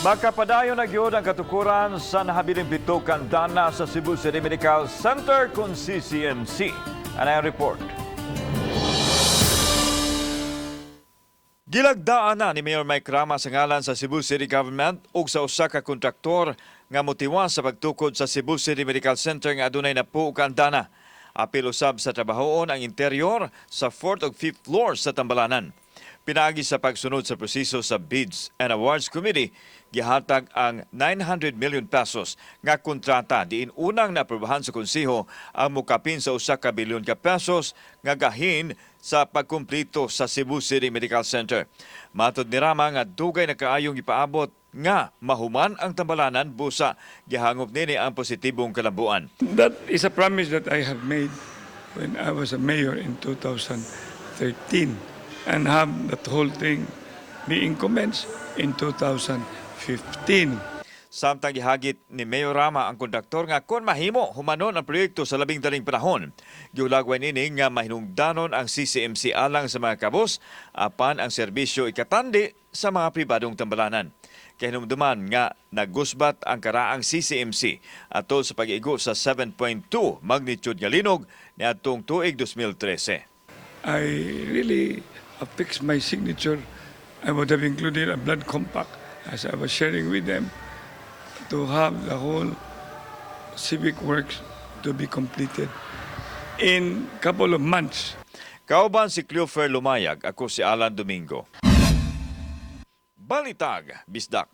Makapadayon na gyud ang katukuran sa nahabiling pito ka andana sa Cebu City Medical Center kung CCMC. Ano ang report? Gilagdaan na ni Mayor Mike Rama sa ngalan sa Cebu City Government ug sa usa ka kontraktor nga motiwas sa pagtukod sa Cebu City Medical Center nga adunay napuo ka andana. Apil usab sa trabahoon ang interior sa 4th ug 5th floor sa tambalanan. Pinaagi sa pagsunod sa proseso sa Bids and Awards Committee, gihatag ang 900 million pesos nga kontrata diin unang naaprubahan sa konseho ang mukapin sa usa ka bilyon ka pesos nga gahin sa pagkumplito sa Cebu City Medical Center. Matod ni Rama nga dugay na kaayong ipaabot nga mahuman ang tambalanan, busa gihangop nini ang positibong kalambuan. That is a promise that I have made when I was a mayor in 2013 and have that whole thing being commenced in 2015. Samtang gihagit ni Mayor Rama ang kontraktor nga kon mahimo, humanon ang proyekto sa labing daling panahon. Giulagway nini nga mahinungdanon ang CCMC alang sa mga kabos apan ang serbisyo ikatandi sa mga pribadong tambalanan. Kahinumduman nga nagusbat ang karaang CCMC atol sa pag-igo sa 7.2 magnitude nga linog niadtong tuig 2013. I really affixed my signature. I would have included a blood compact as I was sharing with them to have the whole civic works to be completed in couple of months. Kauban si Cleofer Lumayag, ako si Alan Domingo. Balitag, Bisdak.